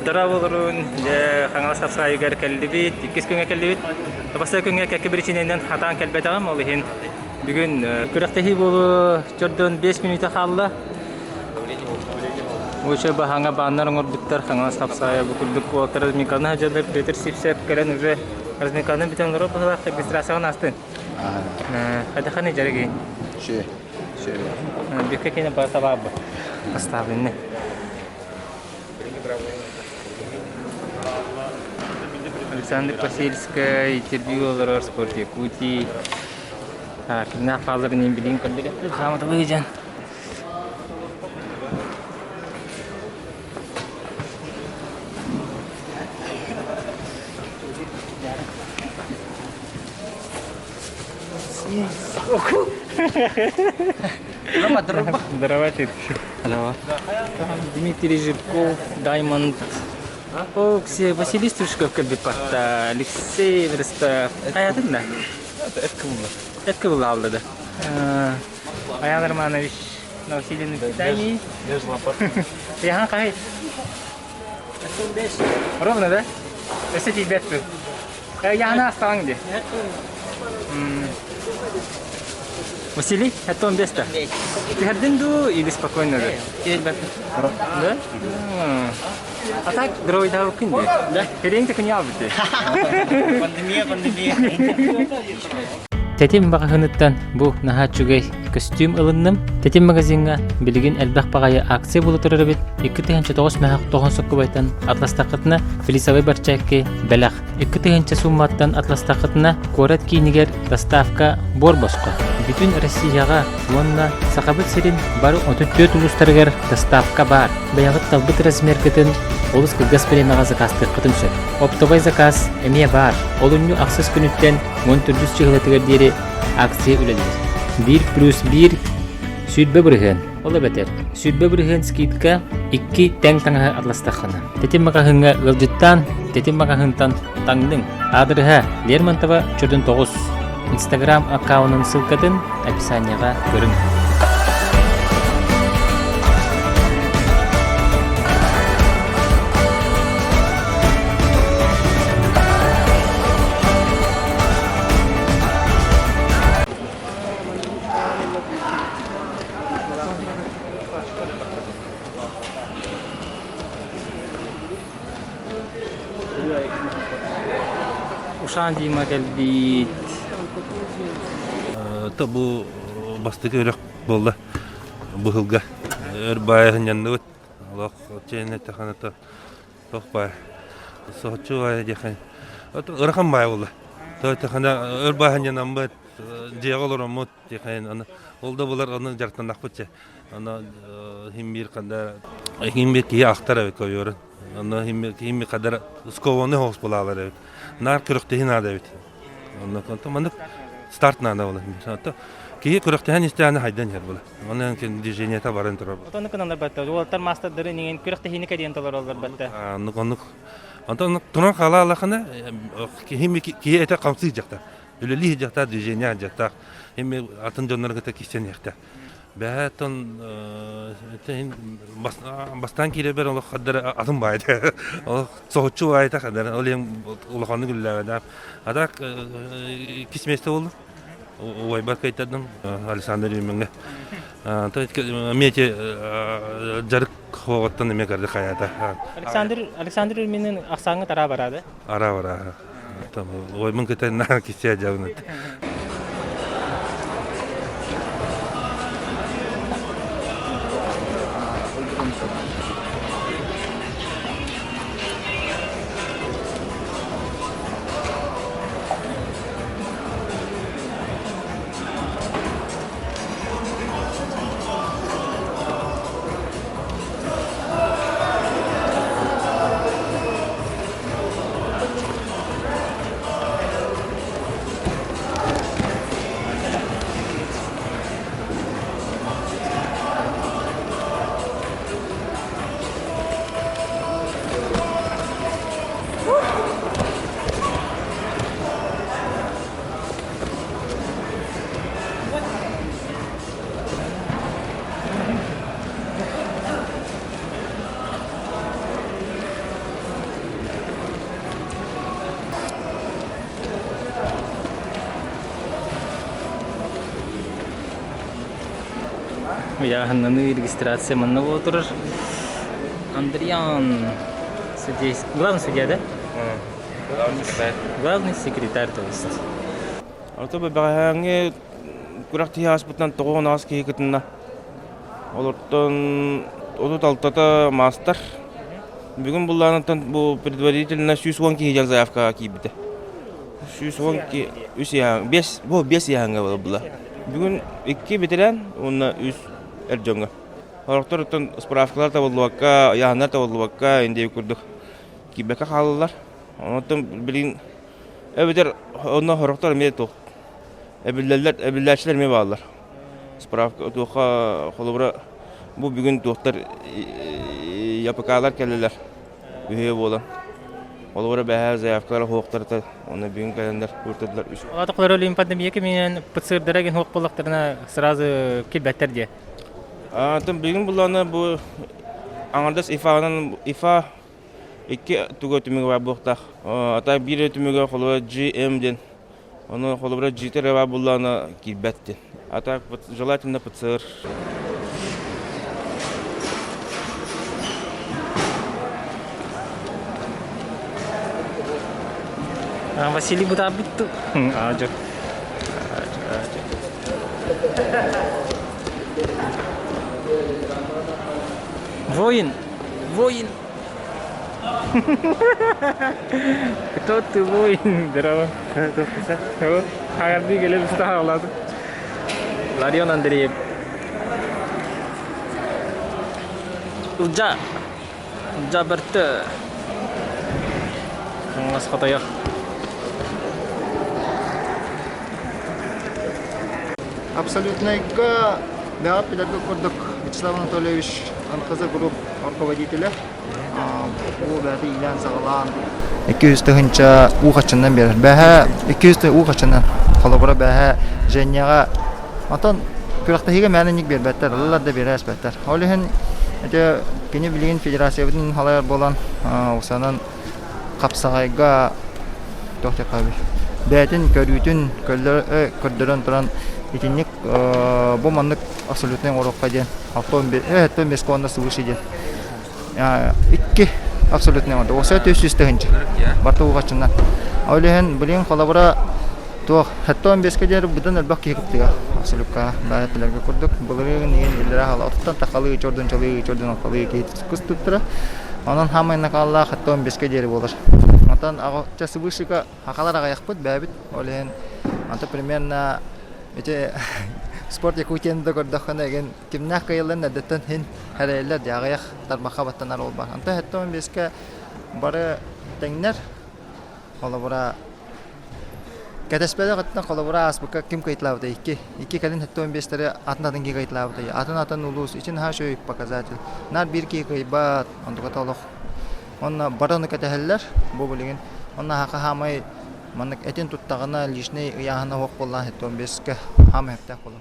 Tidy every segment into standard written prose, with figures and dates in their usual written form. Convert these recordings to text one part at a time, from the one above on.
Дорооболорун, дьэ Хаҥалас хапсаайыгар кэллибит, иккис күҥҥэ кэллибит. Бастакы күҥҥэ кэккэ биричиинэнэн хатаан кэлбэтэҕим, ол иһин бүгүн күрэхтэһии буолуо чордон 5 мүнүүтэ хаалла. Уча баһаҥа бааннар оҥорбуттар Хаҥалас хапсаайа бу курдук уолаттар разминканы сылдьаллар Петр Сивцев кэлэн уже разминканы бүтэн олорор быһыылаах регистрацияҕын аастын. Хайдахханый дьарыгый? Ши. Ши. Бүккэ кини барыта баар бу. Поставлены. Александр Посельскай интервью олорор Спорт Якутии. Кимнээх хаалларын билигин көрдөрүөхпүт. Хаамыталыы дьон. Здорово, Здорово. Дмитрий Жирков, Даймонд. О, все Василий Стручков кэлбит Алексей Верстов. Хайатын да? Этки булла да. Аян Романович на усиленном питании. Яхан қай? Ровно, да? Өсө тиийбэт Яхана астаҕаҥ дии. Василий, это он беста. Түһэрдин дуу или спокойно да? Да? А так дроидабыккын дии. Да. Перең тэкин яабыты. Пандемия, пандемия. Тэтим маҕаһыыныттан бу наһаа үчүгэй көстүүм ылынным. Тэтим магазиҥҥа билигин элбэх баҕайы акция буола турар эбит. 2009 мөһөх тоҕон соккубайтан атластаххытына флисовай барчаакки бэлэх. 2000 суумматтан атластаххытына куорат киинигэр доставка буор босхо. Бүтүн Россияҕа уонна Сахабыт сирин бары 34 улуустарыгар доставка баар. Бэйэҕит талбыт размергытын олус кылгас бириэмэҕэ заказтыаххытын сөп. Оптовай заказ эмиэ баар. Олунньу ахсыс күнүттэн 14 чыһылатыгар диэри акция үлэлиир. Биир плюс биир 20%. Ол эбэтэр 20% скидка икки тэҥ таҥаһы атластаххына. Тэтим маҕаһыыҥҥа ыалдьыттаан, Тэтим маҕаһыынтан таҥныҥ. Аадырыһа Лермонтова чөрдүн 9. Инстаграм аккаунун ссылкатын описаниеҕа көрүҥ. Ушан Дима кэлбит. Бу бастакы үрэх буолла быһылга. Өр баайа сынньанныбыт. Олох чээнэ таханата Туох баар? Соһуччу баайа диэххэ. Ырахан баай буолла. Тохана өр бааһынньанаммыт, дьиэҕэ олороммут диэххэ аны ол да булар аны дьарыктаннахпыт чэ. Аны хим биир ханда хим биир киһи ахтар эбит көйөрүн. Аны хим биир хадара скованы хоос булаалар эбит. Наар күрөхтеһи наада эбит. Онно маннык старт наада була. Киһи күрөхтеһен истэҕинэ хайдан иһэр була. Онон движениета баран турар. Отонну кыналар батта. Уолаттар маастардары иҥин күрэхтэһиини кэриэн толороллор батта. Оннук оннук. Онтон туран хаала алахына киһи киһи этэ хамсыы дьахта. Үлэлии дьахта движение дьахта. Эми атын дьоннорго кытта кистэниэхтэ. Бэһэттон бастаан киирэрбэр олох хаддар атын баайда. Олох соһуччу баайта хаддар. Ол иһин улаханнык үллээбэдэ. А так кис место болду. Убайбар кыайтардым Александр Юмиҥҥа. Эмиэ дьарык хоҕоттон эмиэ көрдө хайаата. Александр Александр Юминын ахсааҥҥа тараа бараады. Араа бараа. Убайбын кытта наар кисээ дьабынат. Ыйааһыннаныы регистрация манна буола турар. Андриан судья, главный судья, да? Главный секретарь. Главный секретарь, то есть. Ото бэҕэһээҥҥи күрэхтэһии ааспытынан 98 киһи кытынна. Олортон 36-та маастар. Бүгүн буллаанаттан бу предварительно 110 киһи диэн заявкаҕа киирбитэ. 110 киһи, үс ыйааһын, биэс, бу биэс ыйааһыҥҥа буолла. Бүгүн икки бэтэрээн уонна үс эр дьоҥҥо. Сорохтор оттон справкалар табыллыбакка, ыйааһыннар табыллыбакка, индиэ курдук киирбэккэ хааллылар. Онтон билигин эбэтэр онно сорохтор эмиэ туох эбиллэллэр, эбиллээччилэр эмиэ бааллар. Справка туохха холобура бу бүгүн туохтар ЯПК-лар кэллилэр үһүө буолан. Холобура бэһээ заявкалар оһуохтарыта онно бүгүн кэлэннэр куртадылар үс. Олатоклар өлүүн пандемия кэминэн ПЦР-дара гин хуох буоллахтарына сразу килбэттэр диэ. Атын бүгүн буллаана бу аҥардас ИФА-нан ИФА икки туга түмүгэ бар буохтаах. Ата биир түмүгэ холобура GM диэн Ону холобура G-тер эба буллаана киирбэт диэн. А так желательно ПЦР. Василий бытаарбыт аадьы. Воин! Воин! Кто ты воин? Здорово. Хаҕардыы кэлэ быста хаалааты. Ларион Андреев. Ылдьа. Ылдьа бэртэ. Хаҥас хотойох. Абсолютнайга бэҕэ билэргэ курдук Вячеслав Анатольевич НХЗ Групп руководителэ Уу бэйэтэ иилээн-саҕалаан 200 тыһыынча уу хаччынан биэрэр. Бэһэ 200 уу хаччынан. Холобура бэһэ Женяҕа Онтон күрэхтэһиигэ мээнэ инник биэрбэттэр, ылаллар да биэрэ эспэттэр. Ол иһин ити кини билигин федерациябытын салайар буолан, усанан хапсаҕайга туох диэххэ бэйэтин көрүүтүн көрдөрөн туран итинник бу маннык абсолютнай оҥоруохха диэн 65 уонна свыше диэн икки абсолютнай оҥордо. Уопсайа 400 тыһыынча. Барыта уҕаччынан. Ол иһин билигин холобура туох 75-ке диэри быдан элбэх киһи кыттыга абсолютка баайатыларга курдук былырыын иһин иллэрэ хаала оттон тахалыы чордунчалыы чордун алпалыы киһи кыстыттара. Онон хаамай накааллаах 75-ке диэри буолар. Онтон часовышика хахалар аҕыйахпыт бээбит. Ол иһин онто примерно ити спорт Якутияны да көрдөххүнэ игин кимнээх кыайалларын эрдэттэн иһин эрэйэллэр дии аҕыйах тарбахха баттанар ол баар. Онтон 75-кэ бары тэҥнэр. Холобура кэтэспэтэх өттүнэн холобура ааспыкка ким кыайталаабыта икки. Икки кэлин 75-тэри атын-атын киһи кыайталаабыта. Атын-атын улуус ичин наһаа үчүгэй показатель. Наар биир киһи кыайбат, онтуката олох. Онно бары ону кэтэһэллэр бу билигин. Онно хаха хаамай маннык этин туттаҕына личный ыйааһына суох буоллаҕына 75-кэ хаамай сөптөөх буолуо.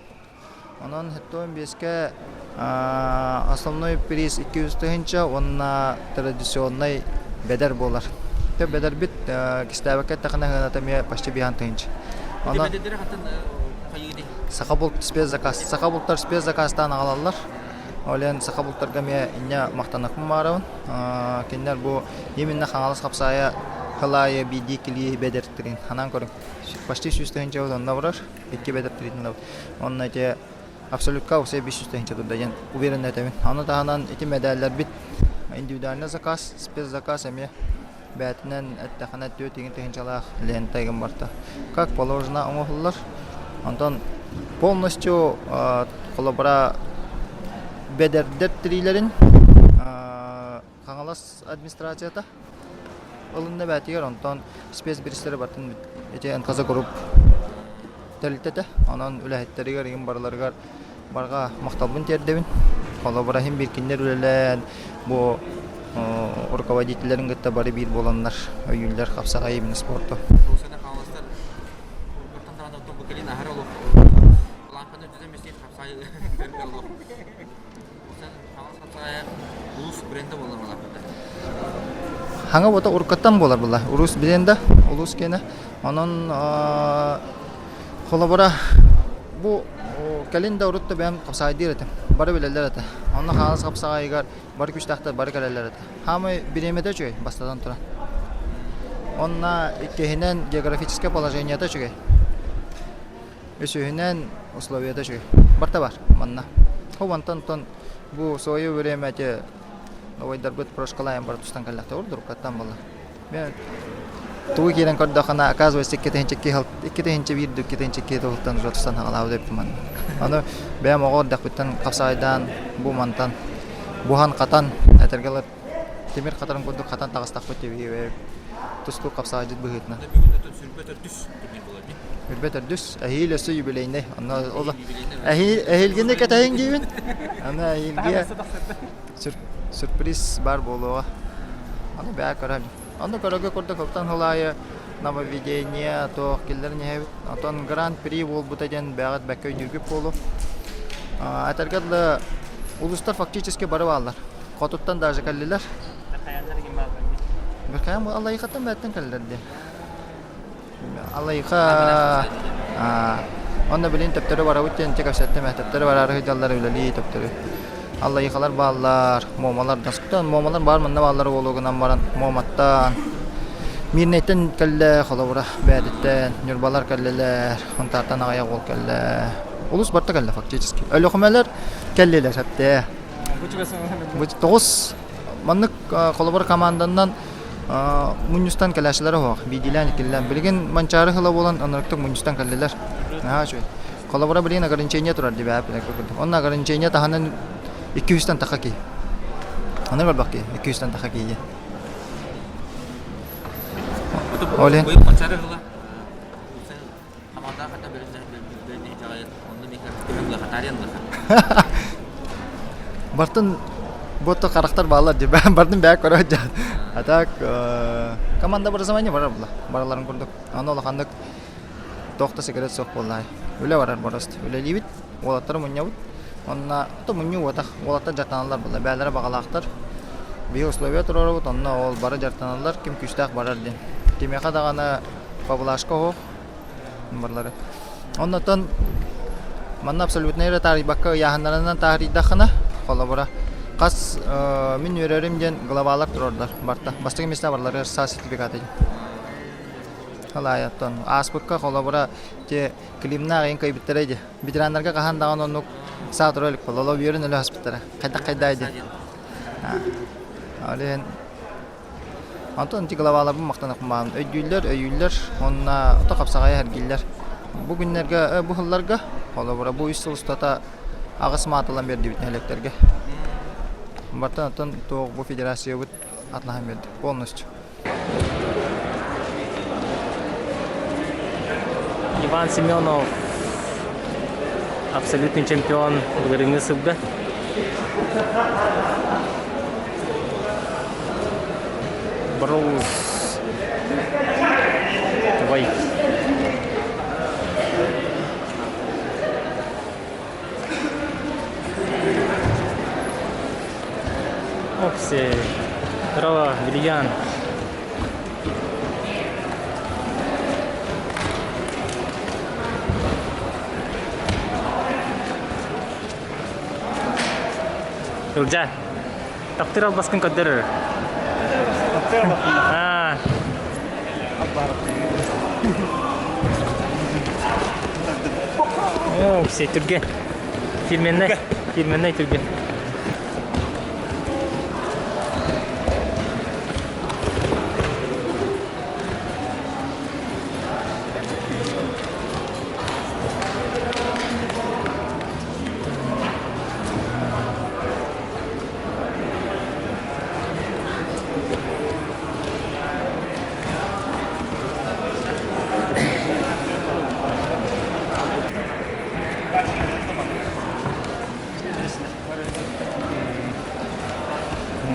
Онон 75-кэ основной приз 200 тыһыынча уонна традиционнай бэдэр буолар. Тэ бэдэрбит кистээбэккэ эттэххинэ сыаната эмиэ почти биһан тыһыынча. Онон Сахабулт спецзаказ. Сахабултар спецзаказтаан аҕалаллар. Ол иһин сахабултарга эмиэ инньэ махтанахпын баарабын. Кинилэр бу именно Хаҥалас хапсаайа хыл аайы биирдии килии бэдэртэрин ханаан көрүҥ. Почти 100 тыһыынча онно барар. Икки бэдэртэрин Онно ити абсолютка уопсай 500 тыһыынча турда диэн уверенно этэбин. Ону таһынан ити мэдээллэрбит индивидуальный заказ, спецзаказ эмиэ бэйэтинэн эттэххинэ түөрт игин тыһыынчалаах лента игин барта. Как положено оҥоһуллар. Онтон полностью холобура бэдэрдэр тириилэрин Хаҥалас администрацията ылынна бээтигэр, онтон спецбиристэри бартын ити НХЗ Group тэрилтэтэ. Онон үлэһиттэригэр игин барыларыгар барҕа махталбын тиэрдэбин. Холобура иһин биир кинилэр үлэлээн бу руководителлэрин кытта бары биир буоланнар өйүүллэр хапсаҕай именно спорту. Хаҥа уота уруккаттан буолар буолла. Урус бренда, улуус киэнэ. Онон холобура бу кэлин да урут да бэйэм хапсаайдыыр этим. бары билэллэр этэ. Онно Хаҥалас хапсаҕайыгар бары күүстээхтэр бары кэлэллэр этэ. Хаамай бириэмэтэ үчүгэй, бастатан туран. Онно иккиһинэн географическое положениета үчүгэй. Үсүһүнэн условията үчүгэй. Барта бар манна. Хо онтон тон бу свое время эти новайдарбыт прошкалаайан бара тустан кэллэхтэ урдуруккаттан буолла. Мен тугу киирэн көрдөххүнэ, оказывается, 2001 2002 тылыттан уже тустан хаҕалаабыт эбиппин манна. Аны бэйэм оҕо эрдэхпиттэн хапсаҕайдаан бу мантан буһан-хатан этэргэ тимир хатарын курдук хатан таҕыстахпыт диэбит тустуу хапсаҕайдьыт быһыытынан. Бүгүн өтөн сүрбэ төрдүс турнир буолар дии. Сүрбэ төрдүс, эһиил өссө юбилейный. Онно ол эһиил эһиилгини кэтэһиҥ диибин. Аны эһиилгэ сюрприз баар буолуоҕа. Аны бээ көрөн. Онно көрөргө курдук ылтан сыл аайы нововведение туох киллэрэн иһэбит. Оттон гран-при буолбута диэн бэҕэт бэккэ өйдүүргүт буолуо. Этэргэ дылы улуустар фактически бары бааллар. Хотуттан даже кэллилэр. Бэркэйэн Аллайыхаттан бэттэн кэллилэр диэн. Аллайыха онно билин төптөрү барабыт диэн кэпсэттим ээ. Төптөрү бараары сылдьаллар үлэлии төптөрү. Аллайыхалар бааллар, Муомалар да Муомалар баар манна бааллар буолуо гынан баран Муоматтан Мирнэйтэн кэллэ холобура Бээдиттэн Ньурбалар кэллилэр, Хонтаартан аҕыйах уол кэллэ. Улус барта кэллэ фактически. Өлүөхүмэлэр кэллилэр эптээ. Бу тоҕус маннык холобур команданан мунньустан кэлээччилэрэ суох. Биирдиилээн иккилээн. Билигин Манчаары сыла буолан оннуктук мунньустан кэллилэр. Наһаа үчүгэй. Холобура билигин ограничение турар дии курдук. Онно ограничение таһынан 200-тан таха киһи. Аны көрбөх киһи 200-тан таха киһи. Ол иһин Манчаары сыла Бартын буотто харахтар бааллар дии бартын бэйэ көрө сылдьан. А так команда образование барар була бараларын курдук. Аны улаханнык туох да секрет суох буоллаай. Үлэ барар просто. Үлэлиибит, уолаттары мунньабыт. Онно то мунньуу уотах уолаттар дьарыктаналлар буолла. Бэйэлэрэ баҕалаахтар. Биһи условия туруорабыт, онно ол бары дьарыктаналлар, ким күүстээх барар диэн. Кимиэхэ даҕаны поблажка оһох барлары. Оннотон манна абсолютно эрэ таарыйбакка ыйааһыннарынан таарыйдаххына, холобура, хас мин үөрэрим диэн главалар турардар барта. Бастакы миэстэ барларыгар саа сертификата диэн. Халаайаттан ааспыкка холобура те климнаах ыйын кыайбыттара ди. Ветераннарга хаһан даҕаны оннук саа тура илик буолла. Ол үөрэн өлө аспыттара. Хайдах хайдаай диэн. Ол иһин Онтон ити главаларбын махтанахпын өйдүүллэр, өйүүллэр уонна ото хапсаҕайы эргиллэр. Бу күннэргэ, бу сылларга, холобура, бу үс сыл устата аҕыс маатылан биэрдибит нэһилиэктэргэ. Бартан оттон туох бу федерациябыт атлаһан биэрди полностью. Иван Семенов абсолютный чемпион былырыыҥҥы сылга. Броуз Вайт. Окси. Здорово, Вильян. Ылдьаа, таптыыр албаскын көрдөрөр. Таптыыр албаскын. Аа. О, все, түрге. Фирменный, фирменный түрге.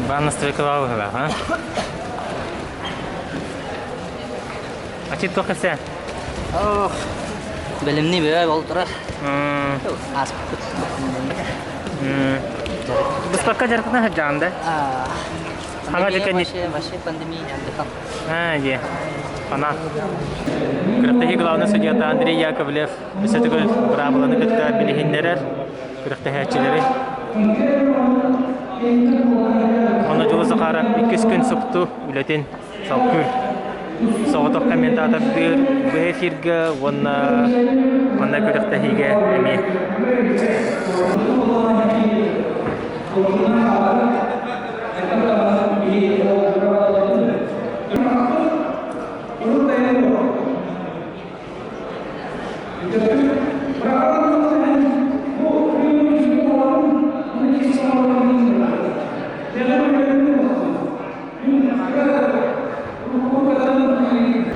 Баан настройкалаабыһыла, а? Ачит туох кэпсээн? Ох, бэлэмни бөҕө буолан турар. Ааспыт. Быспакка дьарыктана сылдьаҕын да? Хаҥа дьэкэ Вообще пандемия не отдыхал. А, дии. Фанат. Күрэхтэһии главный судьята Андрей Яковлев өссө төгүл быраабыланы кытта билиһиннэрэр күрэхтэһээччилэри. Онно Дьулус Захаров иккис күн супту үлэтин салгыыр. Соҕотох комментатордыыр быһа эфиргэ уонна манна күрэхтэһиигэ эмиэ.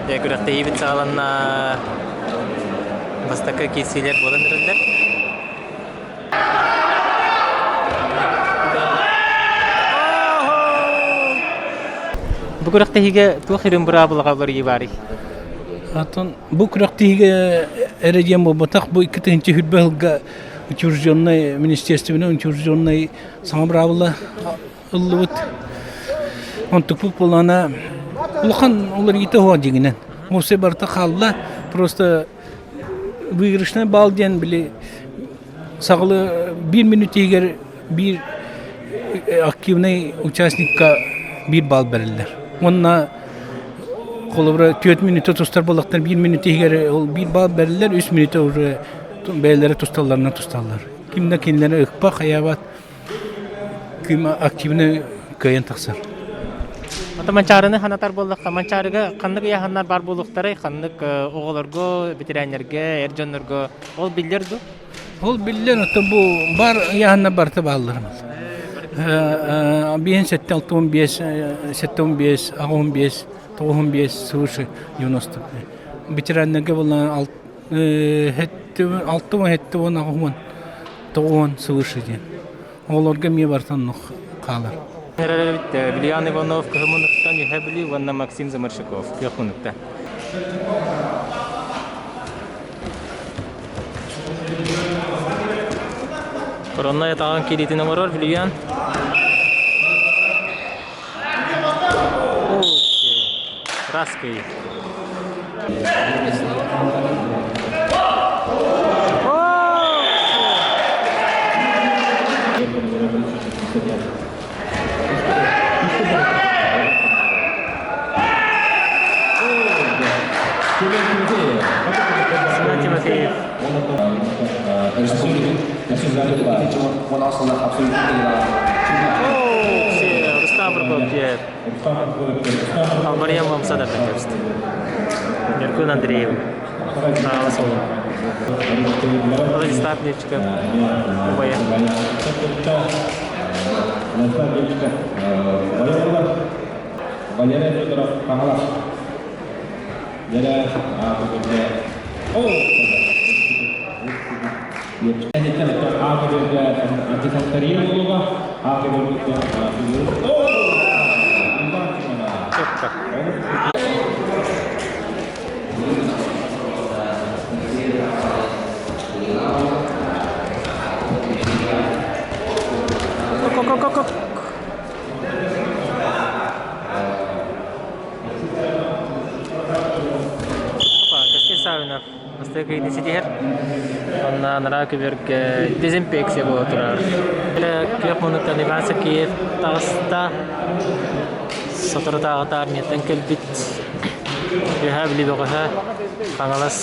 Дьэ, күрэхтэһиибит саҕаланна. Бастакы киирсиилэр буолан эрэллэр. Бу күрэхтэһиигэ туох ирин быраабылаҕа уларыйыы баарый? Атын бу күрэхтэһиигэ эрэ диэн буолбатах, бу 2020 сылга учрежденнай министерственный учрежденный саҥа быраабыла ыллыбыт. Онтукпут буоллаҕына улахан уларыйыыта суох дьиҥинэн. Мусе барыта хаалла, просто выигрышный балл диэн били саҕалы биир мүнүүтүгэр биир активный участникка биир балл бэриллэр. Уонна холобура түөрт мүнүүтэ тустар буоллахтар биир мүнүүтэ иһигэр ол биир балл бэриллэр, үс мүнүүтэ уже бэйэлэрэ тусталларынан тусталлар. Ким да кинилэри ыкпа хайаабат ким активный кыайан тахсар. Ата Манчаарыны ханатар буоллахха, Манчаарыга ханнык ыйааһыннар баар буолуохтарай, ханнык оҕолорго, бэтэрээннэргэ, эр дьоннорго ол биллэр дуу? Ол биллэр, оттон бу бар ыйааһыннар барыта бааллар. Биэһин сэттэ алта уон биэс, сэттэ уон биэс, аҕыс уон биэс, тоҕус уон биэс, свыше девяносто. Ветераннарга буоллаҕына алта уон, сэттэ уон, аҕыс уон, тоҕус уон свыше диэн. Оҕолорго эмиэ барыта оннук хаалар. Эрэрэбит Вильян Иванов Кыһыл Муннуктан Үһэ Бүлүү уонна Максим Заморщиков Күөх Муннукта. Короннай атаҕын киириитин оҥорор Вильян. Раский. Семен Тимофеев. Рустам Прокопьев. Албарьян Мамсадов кэбисти. Нюркун Андреев. Хаалас олун. Владислав Левчиков. Убайа. Валерий Федоров Хаҥалас. Кэскил Саввинов бастакы кыайыыны ситиһэр. Онно анараа көбүөргэ дезинфекция буола турар. Күөх муннуктан Иван Сакеев таҕыста. Соторутааҕыта армияттан кэлбит Үөһээ Бүлүү бөҕөһө Хаҥалас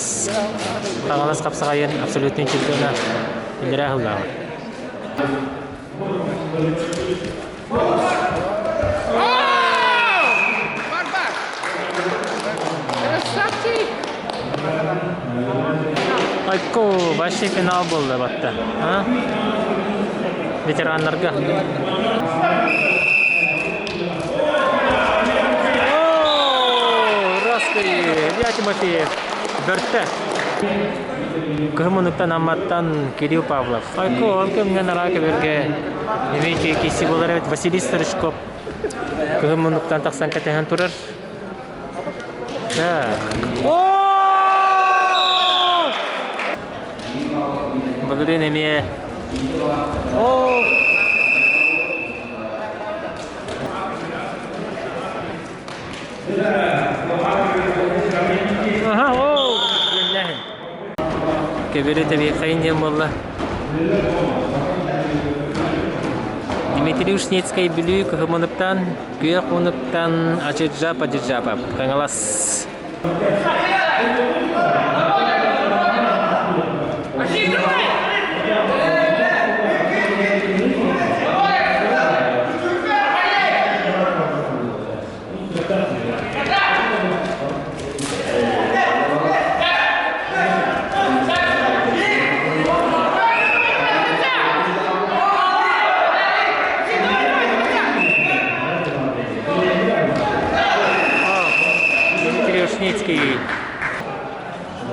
Хаҥалас хапсаҕайын абсолютнай чемпиона иллэрээ сыллааҕы. Айко, вообще финал буолла батта. А? Ветераннарга. Илья Тимофеев. Бөртө. Кыһын муннуктан Амматтан Кирилл Павлов. Айко, ол кэмҥэ нараа көбөргө эмиэ киси буолар эбит Василий Старичков кыһын муннуктан тахсан кэтэһэн турар. Так. Былырыын эмиэ Аха, оо, биллэһин. Кэбири тэбиэххэйин диэн буолла. Дмитрий Ушницкай Бүлүү кыһымыныттан, күөх мунуктан Ачыджапа Дижапа Хаҥалас. Дмитрий Ушницкий,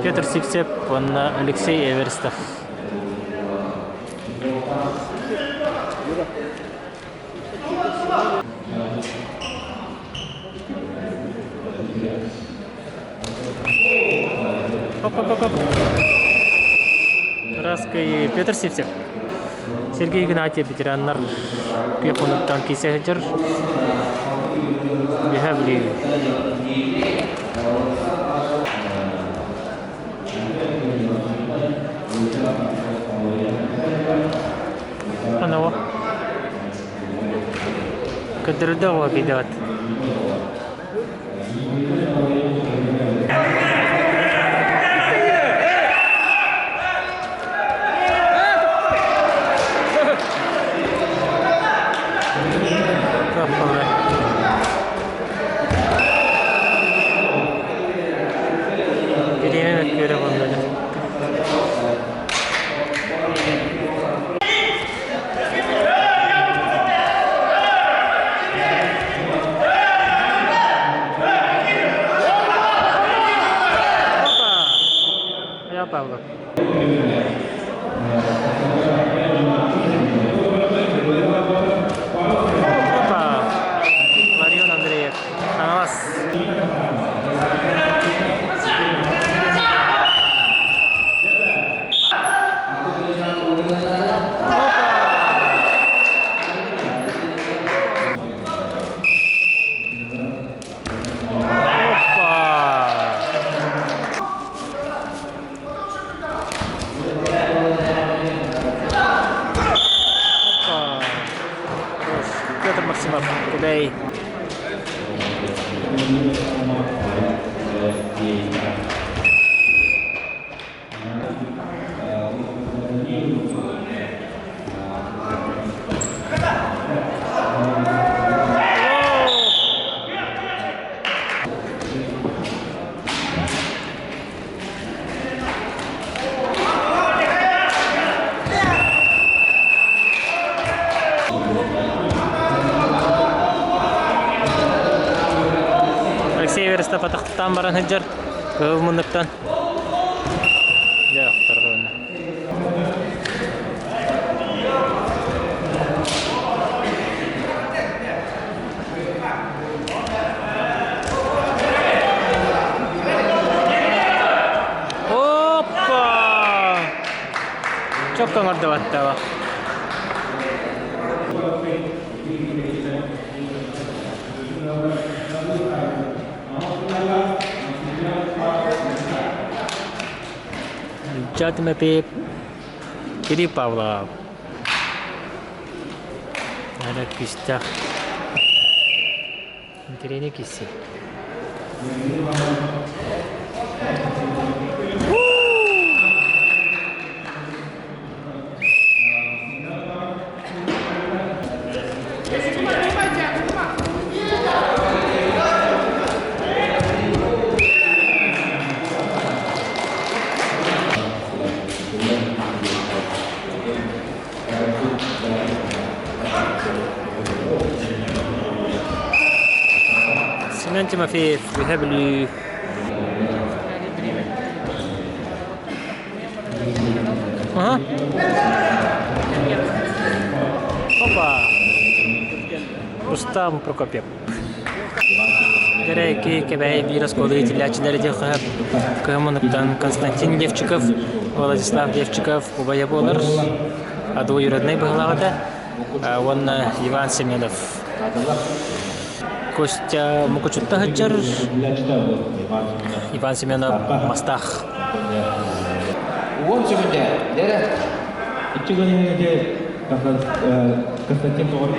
Петр Сивцев уонна Алексей Эверстов. Хоп-хоп-хоп. Раска Петр Сивцев. Сергей Игнатьев ветераннар күөх мунуктан кисе сылдьар. Биһа билии. Анаво. Көдөрдө оҕо кийдэбэт. Бириэмэ мөккүөрэ буолла Я Павлов. Опа! Ларион Андреев. Хаҥалас. Опа! Опа! Хорош. Петр Максимов, кидай. Алексей Верестов атахтан баран сылдьар кыһыл муннуктан. Дьэ, охторго Опа! Чокко оҥордубаттаба. Чатмепип Кирилл Павлов. Ара күүстээх. Интэриэһинэй киирсии. Семен Тимофеев, Үһэ Бүлүү. Ага. Опа! Рустам Прокопьев. Кэрэки Кэбээйи биир оскуола иитиллээччилэрэ диэххэ кыһымыныттан Константин Левчиков, Владислав Левчиков убайа буолар, двоюроднай быһылаах этэ уонна Иван Семенов. Костя Мукучутта сылдьар, Иван Семенов Мастаах. Уон сүгүндэ, дэрэ. Иччи гыннете. Константин Тоҕор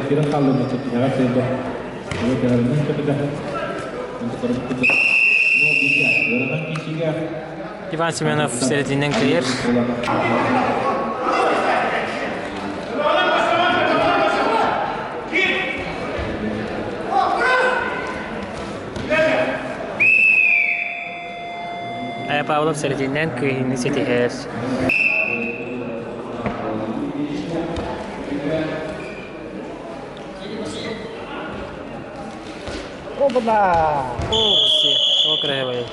кирэн хаалларбыт түһэҕэр сыырда. Иван Семенов сэрэтинэн кыйар. Павлов сэрэтинэн кыайыыны ситиһэр. Оба! О, красивый.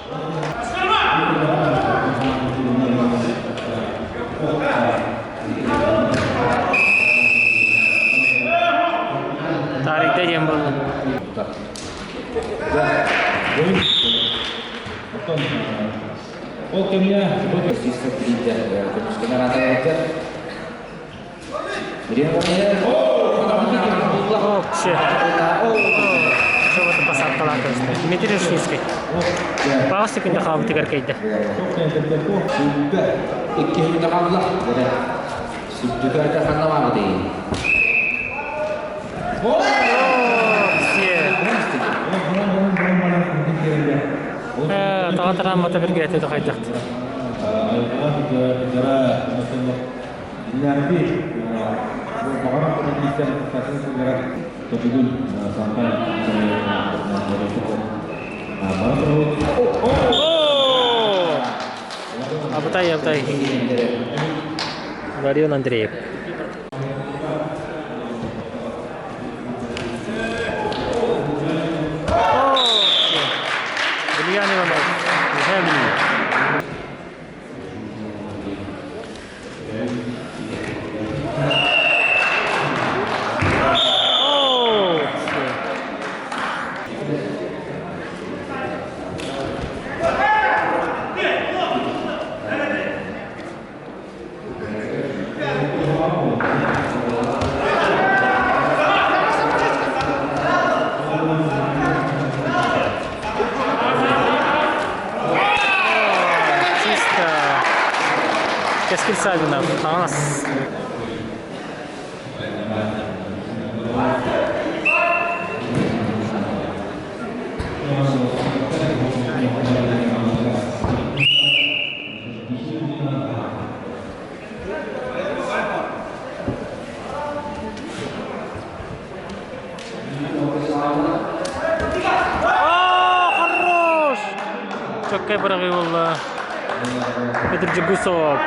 Тарихта диэн буолла. Ол кэмҥэ Дмитрий Ушницкий. Паҕас секунда хаалбытыгар кэйдэ. Таға тарааммата биргээтэ хайдахты. Абытай, абытай. Ларион Андреев. Ильян Иванов. Земли. Чисто. Кэскил Савинов. Хаҥас. О, хорош! Чөккэй быраҕыы буолла. Петр Джигусов.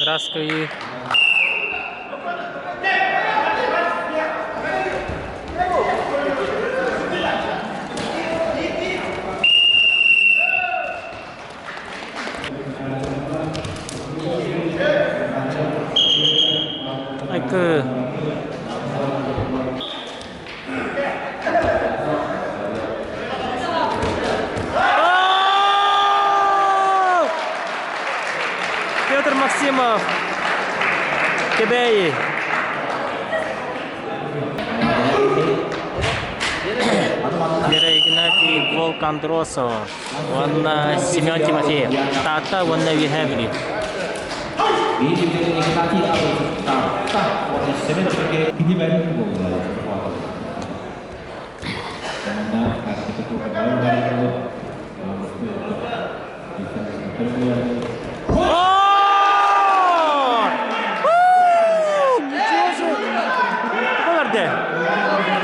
Раз кыйыы. Айкы. Петр Максимов. Кэбээйи. Вера Игнатий Волк Андросов. Уонна Семен Тимофеев. Таатта уонна Үөһээ Бүлүү.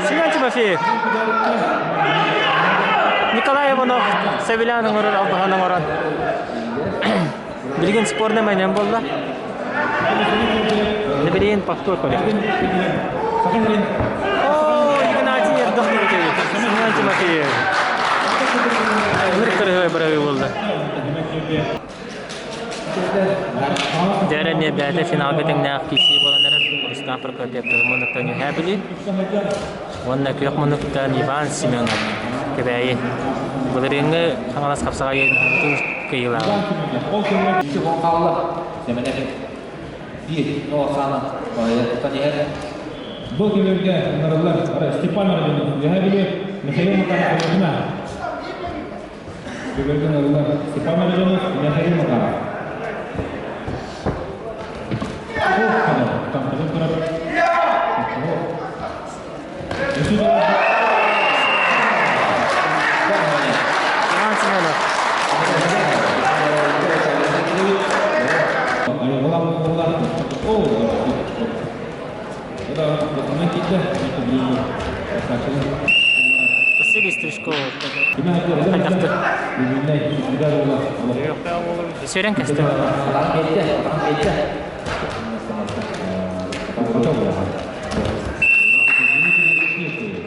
Семен Тимофеев. Николай Иванов Савелян оҥорор албаһын оҥорон билигин спорный момент буолла. Билигин повтор көрөбүт. О, Игнатий Ердохнович, Семен Тимофеев. Ынырык кырыһыбай быраҕыы буолла. Дьэ эмиэ бэйэтэ финалга тэҥнээх киирсии буолан эрэр. Рустам Прокопьев кыһыл муннуктан Үөһээ Бүлүү уонна күөх муннуктан Иван Семенов Кэбээйи. Былырыыҥҥы Хаҥалас хапсаҕайын кыйылааҕа. Икки хаалла. Сэмэнэхин биир саанан тутан иһэр. Бу күнүргэ ыҥырыллар Степан Родионов Үөһээ Бүлүү Михаил Макаров Өлүөхүмэ. Бүгүргэ ыҥырыллар Степан Родионов Михаил Макаров. Иван Семенов. Василий Стрижков. Хайдахтыр. Сүрэн кэстэ.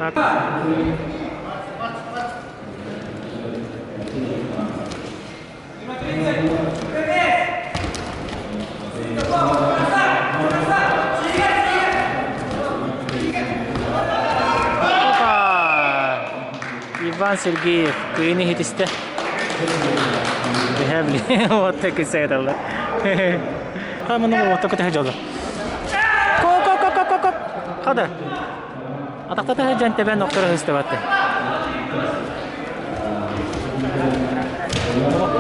Опа! Иван Сергеев кыйыны хитистэ. Бэһэбли вот так кисээталлар. Хаманы вот так тэһэ Ко ко ко ко ко ко. Хада. Атахтата сылдьан тэбэн охторо сыстыбатты.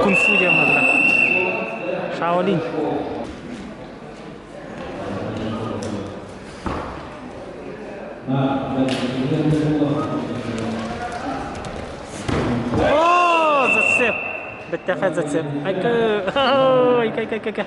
Кунг-фу диэн буолла. Шаолинь. О, зацеп! Бэттэхэ зацеп. Айка, айка, айка, айка.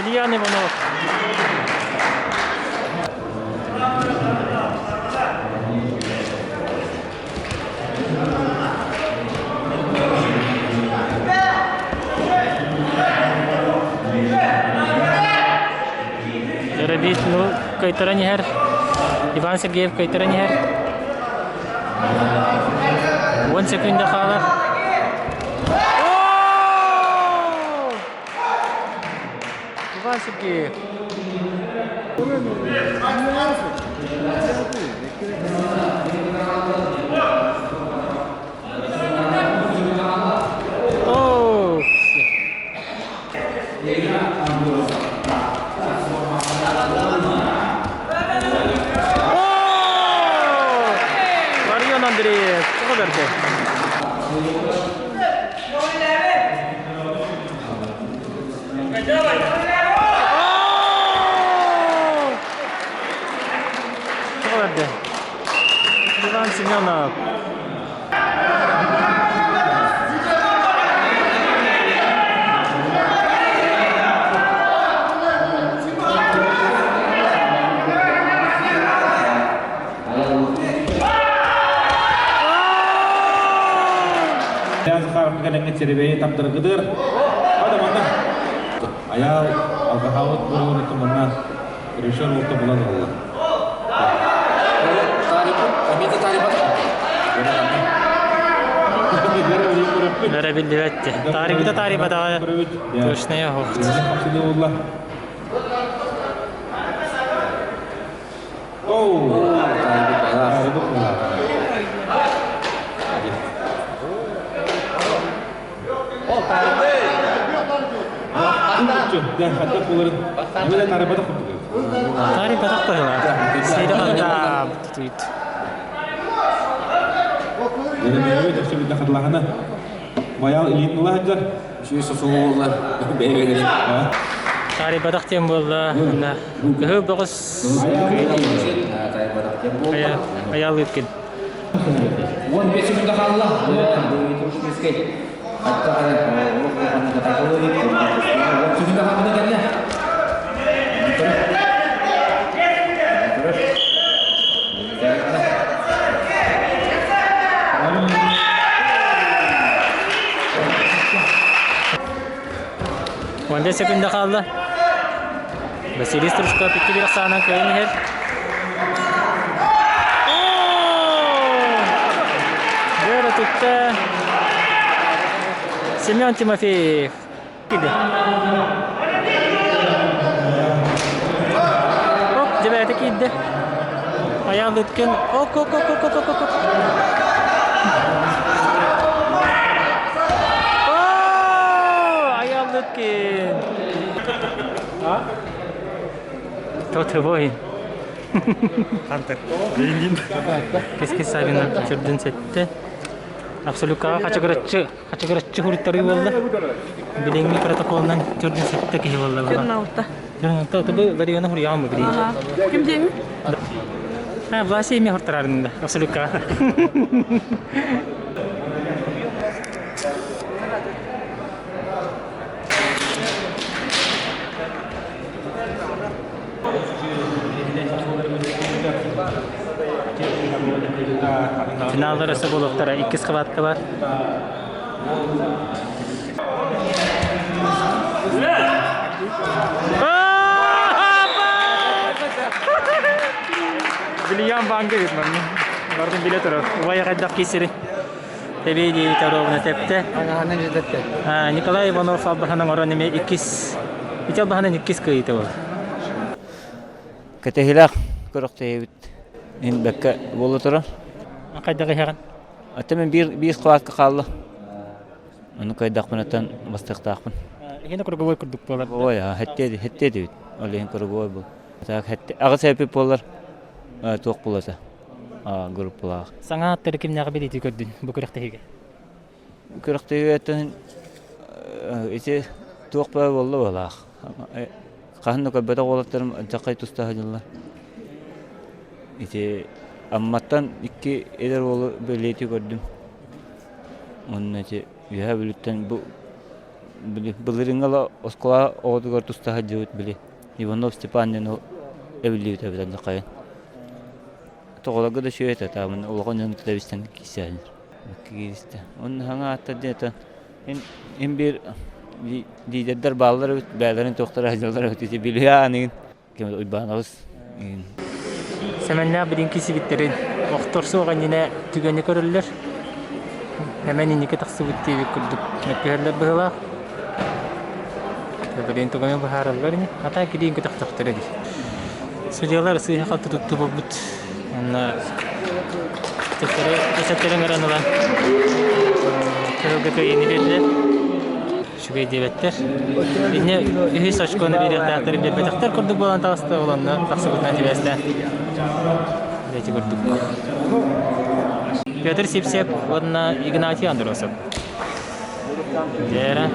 Ильян Иванов. Рабит, ну, кайтаран иһэр. Иван Сергеев кайтаран иһэр. 10 секунда хаалар. Иван Сергеев. О! О! Ларион Андреев. Тоҕо бэрдэ. Тоҕо бэрдэ. Иван Семенов. Кэлэҥҥэ черебэйи тардыргыдыр. Хада манна. Аял алгаһаабыт буругун манна режиссер уолта булан ылла. Бэрэ биллибэт. Таарыйбыта таарыйбатаҕа точная оһох. Таарыйбатах быһыылаах. Сири хатта тутуйт. Таарыйбатах диэн буолла. Кыһыл бөҕөс Айаал Ыткин. 15 секунда хаалла. 15 секунда хаалла. Василий Стручков 2-1 ахсаанан кыайан иһэр. Вера тутта. Семен Тимофеев. Оп, дебээти киирдэ. Айаал Лыткин. Ок, ок, ок, ок, ок, ок, ок. Айаал Лыткин. Тотевой. Хантер. Кэскил Савина төрдүн сетте. Абсолюккаҕа хачыгыраччы хачыгыраччы хуруттарыы буолла. Билиҥҥи протоколунан төрдүн сетте киһи буолла. Төрдүн алта. Төрдүн алта. Тобы Ларионы хуруйаҕын бу билии. Ким диэҥ? А, Власий эмиэ хуртарарын да, абсолюккаҕа. Финаллар өссө буолуохтара иккис хватка бар. Билиян банга бит манна. Бардын биле турар. Убайа хайдах кисири. Тэбии диэбит оруобуна тэптэ. Николай Иванов албаһынан орон эмиэ иккис ити албаһынан иккис кыайыыта буолар. Кэтэһилээх көрөхтөһүбүт иһин бэккэ буола турар. Хайдах иһэҕин? Ата мен биир биир кылааска хаалла. Ону кыайдахпынаттан бастыахтаахпын. Иһин круговой курдук буолар. Ой, хэттиэ хэттиэ дибит. Ол иһин круговой был. Так хэтте аҕыс эпи буолар туох булата группалаах. Саҥа аттары кимнээҕи билиити көрдүн бу күрэхтэһиигэ? Күрэхтэһиигэ ити туох баа буолла буолаах. Хаһан да көрбөтөх уолаттарым дьахай туста сылдьаллар. Ити Амматтан икки эдэр уолу бэлиэтии көрдүм. Уонна ити Үөһээ Бүлүүттэн бу били былырыыҥҥы ыла оскуола оҕотугар туста сылдьыбыт били Иванов Степан диэн эбиллибит эбит алдьархайын. Тоҕолорго да үчүгэй этэ, таабын улахан дьону тэбистэн киирсээннэр. Кииристэ. Онно саҥа ааттар диэн этэн ин биир лидердэр бааллар эбит, бэйэлэрин туохтара сылдьаллар эбит ити билиһэ аныгын ким Уйбаанабыс Сэмэннээх билин киирсибиттэрин охтор суох иннинэ түгэни көрөллөр. Эмэн инники тахсыбыт диэбит курдук мөккүһэллэр быһыылаах. Билин тугу эмэ быһаараллар ини. Хата кириин көтөхтөхтөрө дии. Судьялар сыыһа-халты туттубуппут. Онно төттөрү ыҥыран ылан кыһылга кыайыыны биэрдилэр. Үчүгэй диэбэттэр. Инньэ үһүс очкону биэриэхтээхтэрин биэрбэтэхтэр курдук буолан таҕыста, ол онно тахсыбытынан сибээстээн. Ити курдук. Петр Сипсев уонна Игнатий Андросов. Дьээрэ.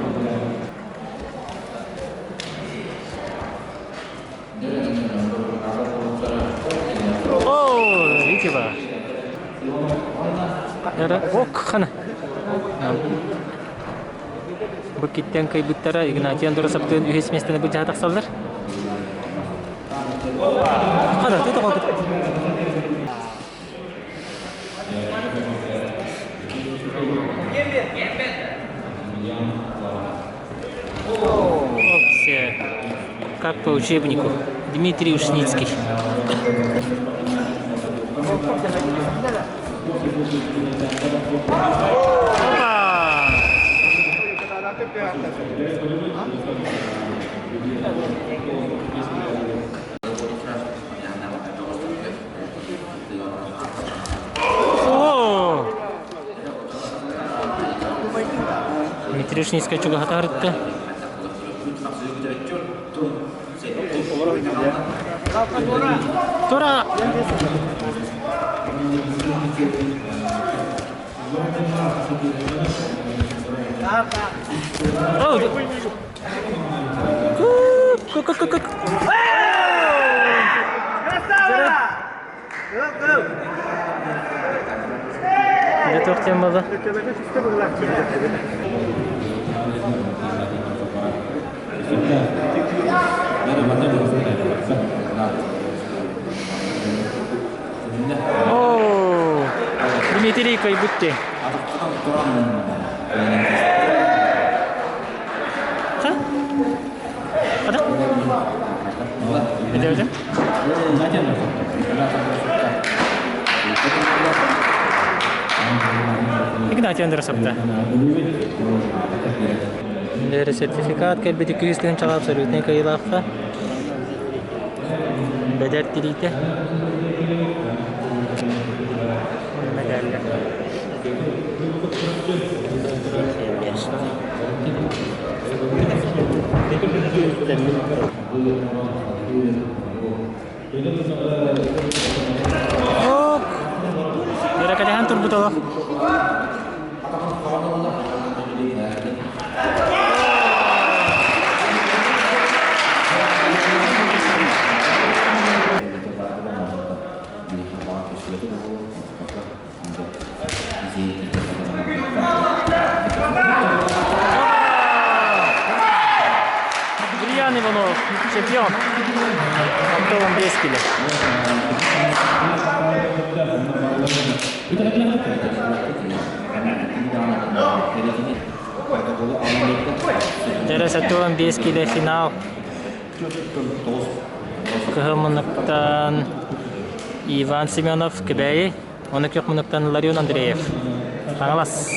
О, видела. Ок, хана. Бу киттэн кыйбыттара Игнатий Андросовтыын үһүс миэстэни былдьаһа тахсаллар. Хана, ты тоҕо Как по учебнику. Дмитрий Ушницкий. Опа! О! Дмитрий Ушницкий чугаһатаарытта. Тура! Oh! Ку-ку-ку-ку! Дьэ туох диэн буолла? Оо, Дмитрий кыйбыт Ха? Ада? Эдебедем? Игнатий Андросовта. Сертификат кэлбит 200 тыһыынчаҕа абсолютнай кыайыылаахха. Бэдэр тириитэ. Медаллар. Оп! Бэрэкэлэһэн турбут олох. Ульян Иванов, чемпион. Антон Бескилев. Дәрес 65 киле финал. Кыһыл муннуктан Иван Семенов Кэбээйи, оны күөх муннуктан Ларион Андреев. Хаҥалас.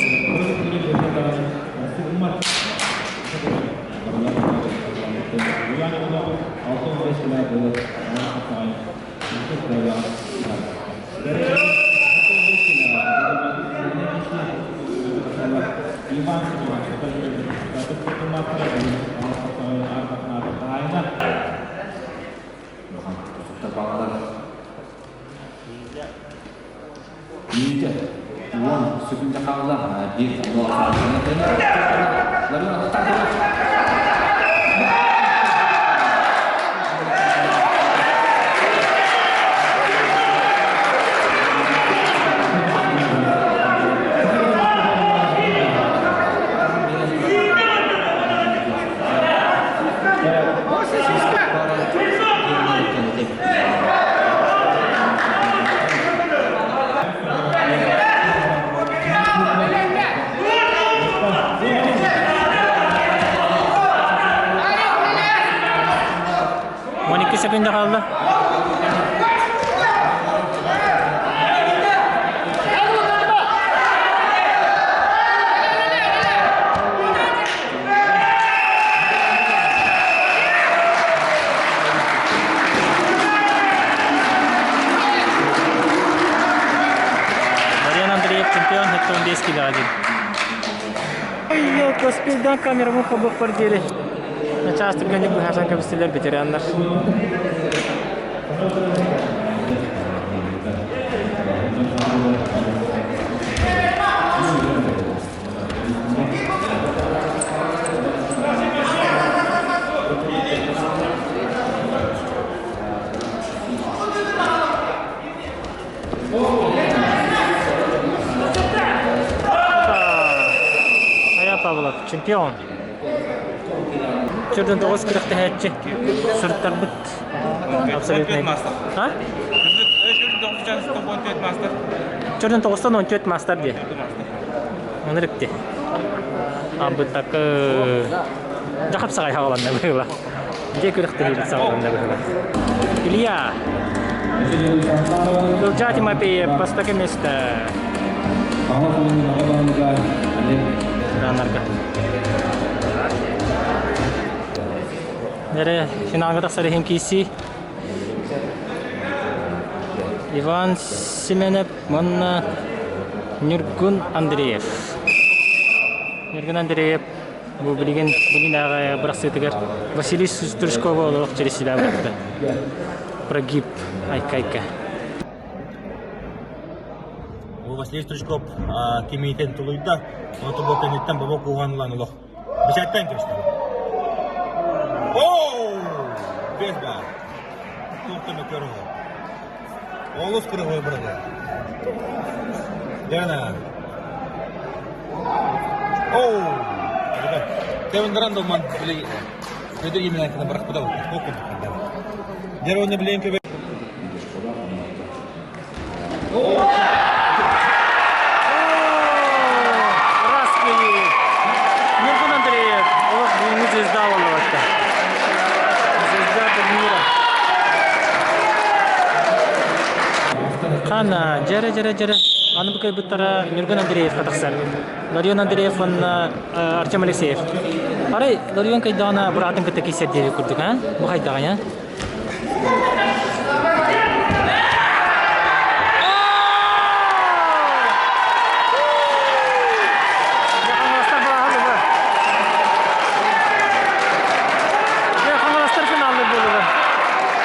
12 секунда қалды. Марьян Андреев чемпион, 75 кило один. Ой, Коспилдан камера хобох бар диэри. Начаас түргэнник быһаарсан кэбистилэр ветераннар. Ая Павлов, чемпион. Чөрдөн тоҕус күрэхтэһээччи суруттарбыт абсолютный. А? Чөрдөн тоҕустан 14 мастер дии. Онырыкти. Абытакы Жахап саҕай хаҕаланна быһыла. Дьиэ күрэхтэһиибит саҕаланна быһыла. Илья. Ылдьаа Тимофеев бастакы место. Ранарга. Нере финалга тахсар иһин киирсии. Иван Семенов уонна Ньургун Андреев. Ньургун Андреев бу билигин билигин ааҕа бырахсыытыгар Василий Стручкова олох через себя бырахта. Прогиб айка-айка. Бу Василий Стручков кимиитин тулуйда, онтон бу кэнниттэн бобо кууһан ылан олох бэчээттэн кэбистэ. Оо! Без баар. Туох да мөккүөр Олус кырыһы бырыгы. Дьана. Оу! Кевин Дуран долман били. Федор Емельяненко бырахпыта ол курдук Дьэр уонна билэн көбө Раз Ньургун Андреев олох бүгүҥҥү звезда буолла Звезда турнира. Хана, дьэрэ, дьэрэ, дьэрэ. Аны бу кыайбыттара Ньургун Андреевка тахсар. Ларион Андреев уонна Артем Алексеев. Арай Ларион кыайдаҕына быраатын кытта киирсэр диэбит курдук, а? Бу хайдаҕый, а? Хаҥаластар финаллар буолуга.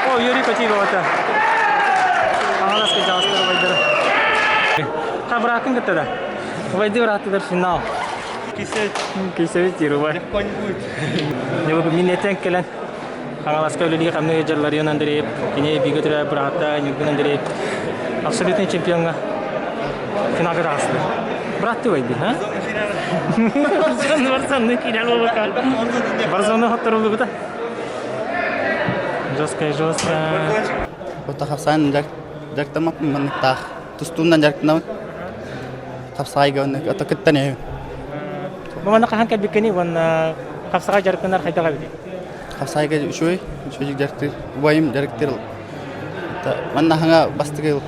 О, Юрий Котигов это. Хаҥалас кыдьаҕастар убайдара. Ха, бырааккын кытта да. Убайды бырааттыдар финал. Кисэбит тиир убай. Мин этэн кэлэн Хаҥаласка үлэлии хамныы сылдьар Ларион Андреев, кини бииргэ төрөөбүт быраата Ньургун Андреев абсолютнай чемпиоҥҥа финалга таҕыстылар. Бырааттыы байды, а? Барсанны киирэн буолбакка. Барсанны хотторуллубута. Жесткая, жесткая. Ота хапсаан дьарыктаммаппын манныктаах. Тустуунан дьарыктанабын. Хапсаайга онно ото кыттан иһэбин. Бу манна хаһан кэлбиккиний уонна хапсаҕай дьарыктанар хайдах эбитий? Хапсаайга үчүгэй, үчүгэйдик дьарыктыыр. Убайым дьарыктыыр. Манна хаҥа бастакы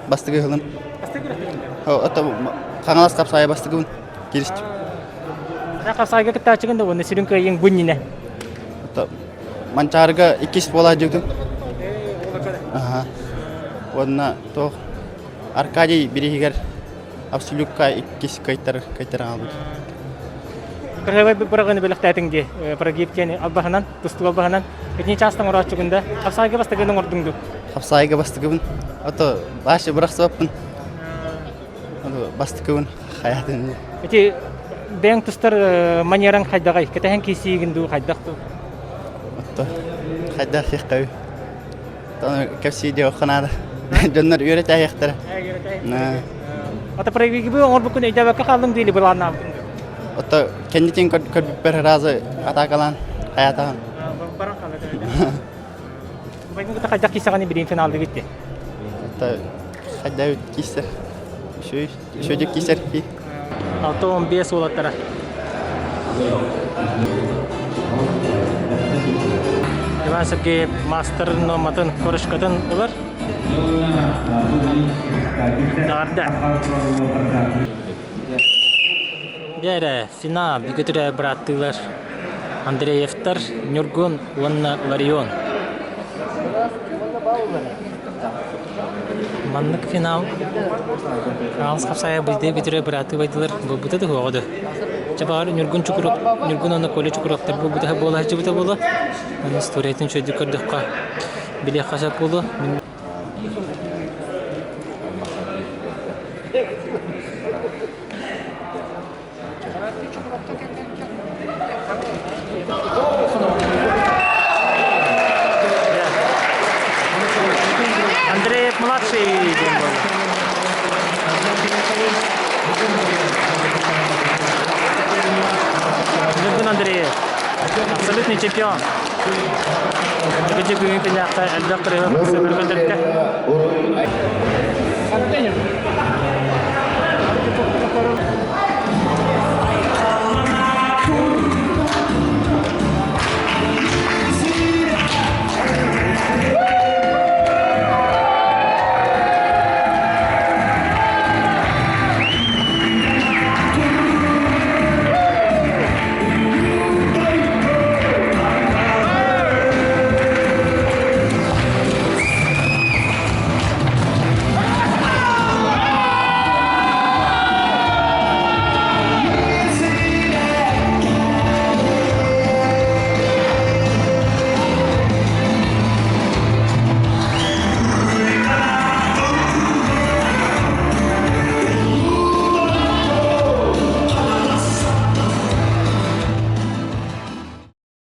бастакы ыһылым. Ото Хаҥалас хапсаайа бастакыбын кииристим. Хапсаайга кыттааччыгын да уонна сүрүн кыайыыҥ бу иннинэ. Манчаарыга иккис буолаа дьыгдым. Аха. Уонна туох Аркадий бирииһигэр Абсолютка иккис кыайтар кыайтаран хаалбыт. Кыһыабай бырагыны бэлэхтээтиҥ дии, прогиб диэн албаһынан, тустуу албаһынан. Итини чаастан оҥорооччугун да, хапсаайга бастакыгын оҥордуҥ дуу? Хапсаайга бастакыбын. Ото башы бырахсыбаппын. Бастакыбын хаятын. Ити бэйэҥ тустар манераҥ хайдаҕай? Кэтэһэн киирсиигин дуу, хайдах дуу? Отто хайдах хиххаби. Кэпсии диэххэ наада. Дьоннор үөрэтээйэхтэрэ. Ата прогибы оҥорбуккун өйдөөбөккө хааллым дии былааннаабытым дуу? Ото кэннитин көрбүппэр разы атаакалаан хаятаҕын. Баран хаалла. Убайгын кытта хайдах киирсэҕиний билигин финаллыгыт дии? Ото хайдах киирсэр. Үчүгэй үчүгэйдик киирсэр дии. 65 уолаттара. Иван Сергеев мастер номатын корочкатын ылар. Даҕарда. Дьэ финал бүгүтүрэ бырааттыылар Андреевтар, Ньургун уонна Ларион. Маннык финал Аҕыс хапсаайа быйдыы бүтүрэ бырааттыы байдылар буолбута да суоҕа дуо? Чэ баҕар Ньургун Чукурук Ньургун уонна Коля Чукуруктар буолбута буола сылдьыбыта буолуо. Аны историятын үчүгэйдик көрдөххө билиэххэ сөп буолуо. Андреев младший диэн буолла. Ньургун Андреев абсолютный чемпион. Бүгүн бүгүн күннээхтэ элбэх кырыһы көрдөрдө.